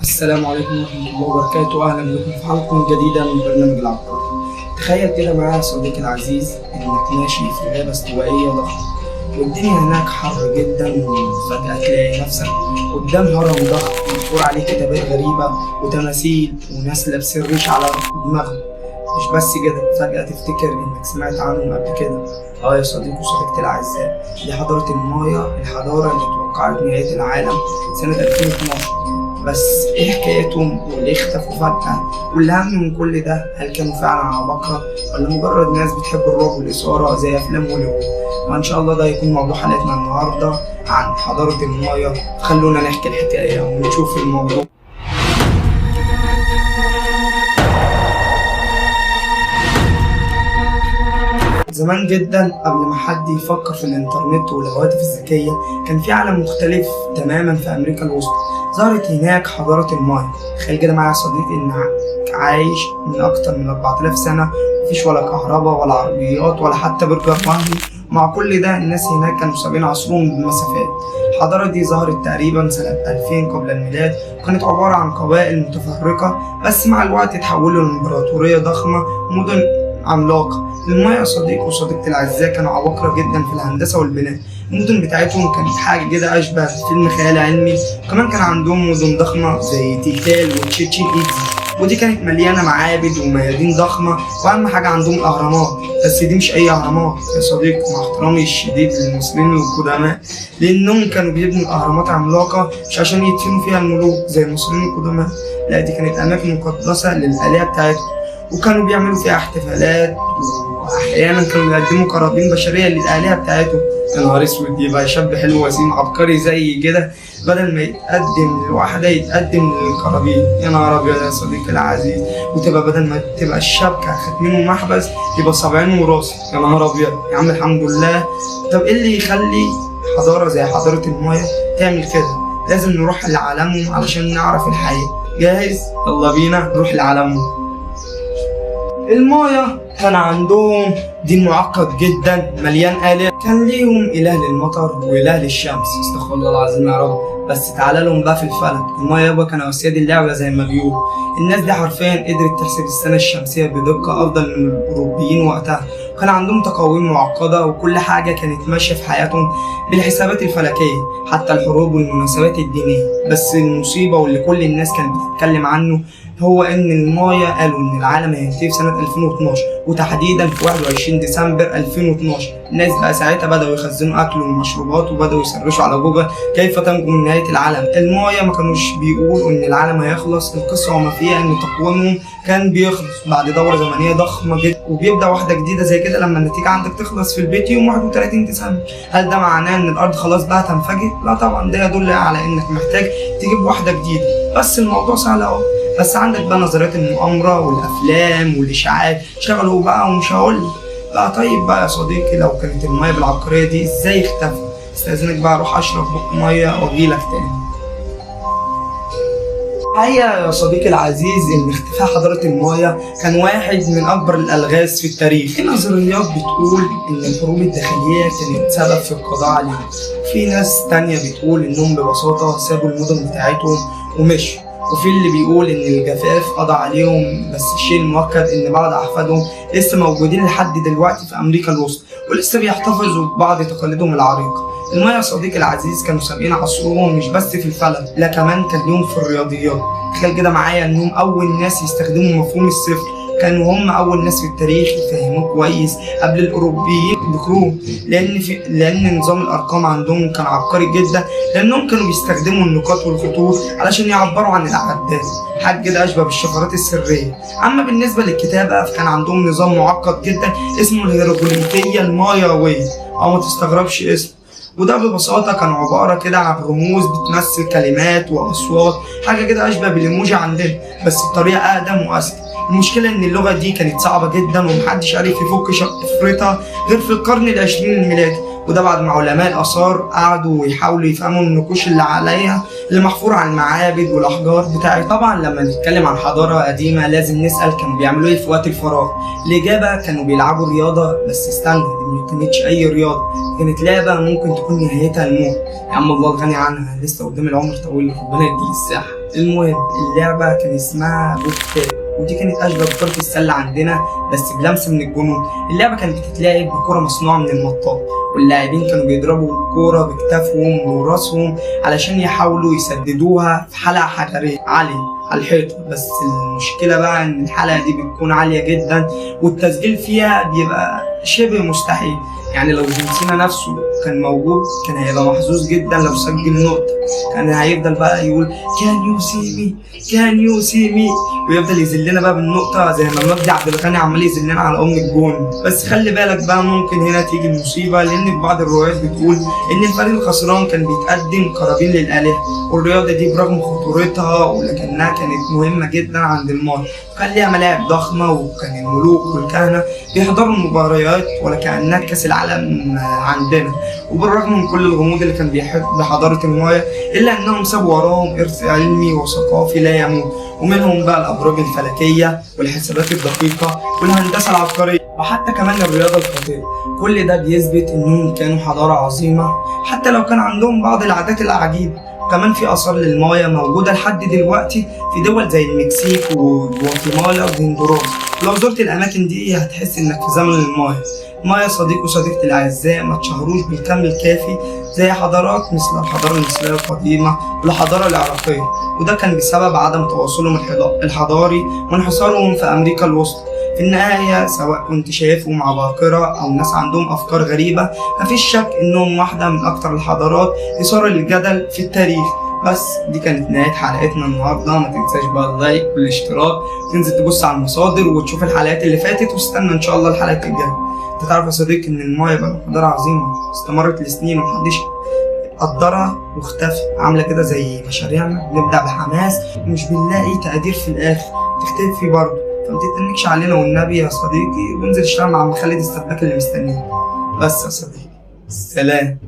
السلام عليكم ورحمة الله وبركاته. أهلا بكم في حلقة جديدة من برنامج العبقري. تخيل كده معايا يا صديقي العزيز إنك ماشي في غابة استوائية ضخمة، والدنيا هناك حر جدا، وفجأة تلاقي نفسك قدام هرم ضخم محفور عليه كتابات غريبة وتماثيل وناس لابسين ريش على دماغهم. مش بس كده، فجأة تفتكر إنك سمعت عنهم قبل كده. يا صديقي وصديقتي الأعزاء، دي حضارة المايا، الحضارة اللي توقعت نهاية العالم سنة 2012. بس ايه حكايتهم وليه اختفوا فجأة؟ والأهم من كل ده، هل كانوا فعلا عباقرة ولا مجرد ناس بتحب الرعب والإثارة زي أفلام هوليوود؟ وإن شاء الله ده هيكون موضوع حلقتنا النهاردة عن حضارة المايا. خلونا نحكي الحكاية ونشوف الموضوع. زمان جدا قبل ما حد يفكر في الانترنت والهواتف الذكية، كان في عالم مختلف تماما في أمريكا الوسطى. ظهرت هناك حضارة المايا. تخيل كده معايا يا صديقي إنك عايش من أكتر من 4000 سنة، مفيش ولا كهرباء ولا عربيات ولا حتى برجر مهني. مع كل ده الناس هناك كانوا سابقين عصرهم بمسافات. الحضارة دي ظهرت تقريبا سنة 2000 قبل الميلاد، وكانت عبارة عن قبائل متفرقة، بس مع الوقت اتحولوا لإمبراطورية ضخمة ومدن عملاقة. المايا يا صديقي وصديقتي الأعزاء كانوا عباقرة جدا في الهندسة والبناء. المدن بتاعتهم كانت حاجة كده أشبه فيلم خيال علمي. وكمان كان عندهم مدن ضخمة زي تيكال وتشيتشين إيتزا، ودي كانت مليانة معابد وميادين ضخمة، وأهم حاجة عندهم الأهرامات. بس دي مش أي أهرامات يا صديقي، مع احترامي الشديد للمصريين القدماء، لأنهم كانوا بيبنوا الأهرامات عملاقة مش عشان يدفنوا فيها الملوك زي المصريين القدماء، لا دي كانت أماكن مقدسة للآلهة بتاعتهم، وكانوا بيعملوا فيها احتفالات، واحيانا كانوا بيقدموا قرابين بشريه للالهه بتاعتهم. يا نهار اسود، يبقى شاب حلو وسيم عبقري زي كده بدل ما يتقدم لواحده يتقدم للقرابين. يا نهار ابيض يا صديقي العزيز. وتبقى بدل ما تبقى الشبكه ختمين ومحبس يبقى صابعين وراسي. يا نهار ابيض يا عم، الحمد لله. طب ايه اللي يخلي حضاره زي حضاره المايا تعمل كده؟ لازم نروح لعالمهم علشان نعرف الحقيقه. جاهز؟ يلا بينا نروح لعالمهم. المايا كان عندهم دين معقد جدا مليان آلهة. كان ليهم إله للمطر وإله للشمس، استغفر الله العظيم يا رب. بس تعالى لهم بقى في الفلك، المايا يابا كانوا أسياد اللعبة زي ما بيقولوا. الناس دي حرفيا قدرت تحسب السنة الشمسية بدقة أفضل من الأوروبيين وقتها. كان عندهم تقاويم معقدة، وكل حاجة كانت ماشية في حياتهم بالحسابات الفلكية، حتى الحروب والمناسبات الدينية. بس المصيبة واللي كل الناس كانت بتتكلم عنه هو إن المايا قالوا إن العالم هينتهي في سنة 2012، وتحديدا في 21 ديسمبر 2012. الناس بقى ساعتها بدأوا يخزنوا أكل ومشروبات، وبدأوا يسرشوا على جوجل كيف تنجو من نهاية العالم. المايا ما كانوش بيقولوا إن العالم هيخلص، القصة وما فيها إن تقويمهم كان بيخلص بعد دورة زمنية ضخمة جدا، وبيبدأ واحدة جديدة زي كده لما النتيجة عندك تخلص في البيت يوم 31 ديسمبر. هل ده معناه إن الأرض خلاص بقى تنفجر؟ لا طبعا، ده يدل على إنك محتاج تجيب واحدة جديدة. بس الموضوع سهل أهو. بس عندك بقى نظريات المؤامرة والأفلام والإشاعات شغلوا بقى، ومش هقول بقى. طيب بقى يا صديقي، لو كانت المية بالعبقرية دي إزاي اختفت؟ استأذنك بقى أروح أشرب بق مية وأجيلك تاني. الحقيقة يا صديقي العزيز إن اختفاء حضارة المايا كان واحد من أكبر الألغاز في التاريخ. في نظريات بتقول إن الحروب الداخلية كانت سبب في القضاء عليهم، في ناس تانية بتقول إنهم ببساطة سابوا المدن بتاعتهم ومشوا، وفي اللي بيقول إن الجفاف قضى عليهم. بس الشيء المؤكد إن بعض أحفادهم لسه موجودين لحد دلوقتي في أمريكا الوسطى، ولسه بيحتفظوا ببعض تقاليدهم العريقة. المايا يا صديقي العزيز كانوا سابقين عصرهم مش بس في الفلك، لا كمان كان ليهم في الرياضيات. تخيل كده معايا إنهم أول ناس يستخدموا مفهوم الصفر، كانوا هم أول ناس في التاريخ يفهموه كويس قبل الأوروبيين بقرون، لأن نظام الأرقام عندهم كان عبقري جدا، لأنهم كانوا بيستخدموا النقاط والخطوط علشان يعبروا عن الأعداد، حاجة كده أشبه بالشفرات السرية. أما بالنسبة للكتابة فكان عندهم نظام معقد جدا اسمه الهيروغليفية المايوية، أو ما تستغربش اسمه. وده ببساطة كان عبارة كده عن رموز بتمثل كلمات وأصوات، حاجة كده أشبه بالإيموجي عندنا بس بطريقة أقدم وأذكى. المشكلة إن اللغة دي كانت صعبة جدا ومحدش عارف يفك شفرتها غير في القرن العشرين الميلادي، وده بعد ما علماء الآثار قعدوا يحاولوا يفهموا النقوش اللي عليها اللي محفورة على المعابد والأحجار بتاعتها. طبعا لما نتكلم عن حضارة قديمة لازم نسأل كانوا بيعملوا ايه في وقت الفراغ. الإجابة كانوا بيلعبوا رياضة. بس استنى، دي ما كانتش أي رياضة، كانت لعبة ممكن تكون نهايتها الموت. يا عم الله الغني عنها، لسه قدام العمر طويل، ربنا يديه الصحة. المهم اللعبة كان اسمها بوك تاب، ودي كانت أشبه بكرة السلة عندنا بس بلمسة من الجنون. اللعبة كانت بتتلعب بكرة مصنوعة من المطاط، واللاعبين كانوا بيضربوا الكورة بكتافهم وراسهم علشان يحاولوا يسددوها في حلقة حجرية عالية على الحيطة. بس المشكلة بقى إن الحلقة دي بتكون عالية جدا والتسجيل فيها بيبقى شبه مستحيل. يعني لو جون سينا نفسه كان موجود كان هيبقى محظوظ جدا لو سجل نقطة، كان هيفضل بقى يقول can you see me can you see me، ويفضل يذلنا بقى بالنقطة زي ما مجدي عبد الغني عمال يذلنا على أم الجون. بس خلي بالك بقى ممكن هنا تيجي المصيبة، لأن في بعض الروايات بتقول إن الفريق الخسران كان بيتقدم قرابين للآلهة، والرياضة دي برغم خطورتها ولكنها كانت مهمة جدا عند المايا. كان ليها ملاعب ضخمة، وكان الملوك والكهنة بيحضروا المباريات ولكأنها كأس العالم عندنا. وبالرغم من كل الغموض اللي كان بيحب بحضارة المايا، إلا أنهم سابوا وراهم إرث علمي وثقافي لا يموت، ومنهم بقى الأبراج الفلكية والحسابات الدقيقة والهندسة العبقرية وحتى كمان الرياضة القاتلة. كل ده بيثبت إنهم كانوا حضارة عظيمة حتى لو كان عندهم بعض العادات العجيبة. كمان في آثار للمايا موجودة لحد دلوقتي في دول زي المكسيك وجواتيمالا وهندوراس. لو زرت الأماكن دي هتحس إنك في زمن المايا. مايا صديق وصديقتي الأعزاء ما اتشهروش بالكم الكافي زي حضارات مثل الحضارة المصرية القديمة والحضارة العراقية، وده كان بسبب عدم تواصلهم الحضاري وانحصارهم في أمريكا الوسطى. في النهاية سواء كنت شايفهم عباقرة أو ناس عندهم أفكار غريبة، مفيش شك إنهم واحدة من أكتر الحضارات إثارة للجدل في التاريخ. بس دي كانت نهاية حلقتنا النهاردة. ما تنساش بقى ال like والاشتراك، تنزل تبص على المصادر وتشوف الحلقات اللي فاتت، واستنى إن شاء الله الحلقات الجاية. انت تعرف يا صديقي إن المايا بقى حضارة عظيمة استمرت لسنين ومحدش قدرها واختفت، عاملة كده زي مشاريعنا، بنبدأ بحماس ومش بنلاقي تقدير في الآخر، تختفي برضه. فما تتنكش علينا والنبي يا صديقي، وانزل اشتغل مع عم خالد السباك اللي مستنيك. بس يا صديقي، سلام.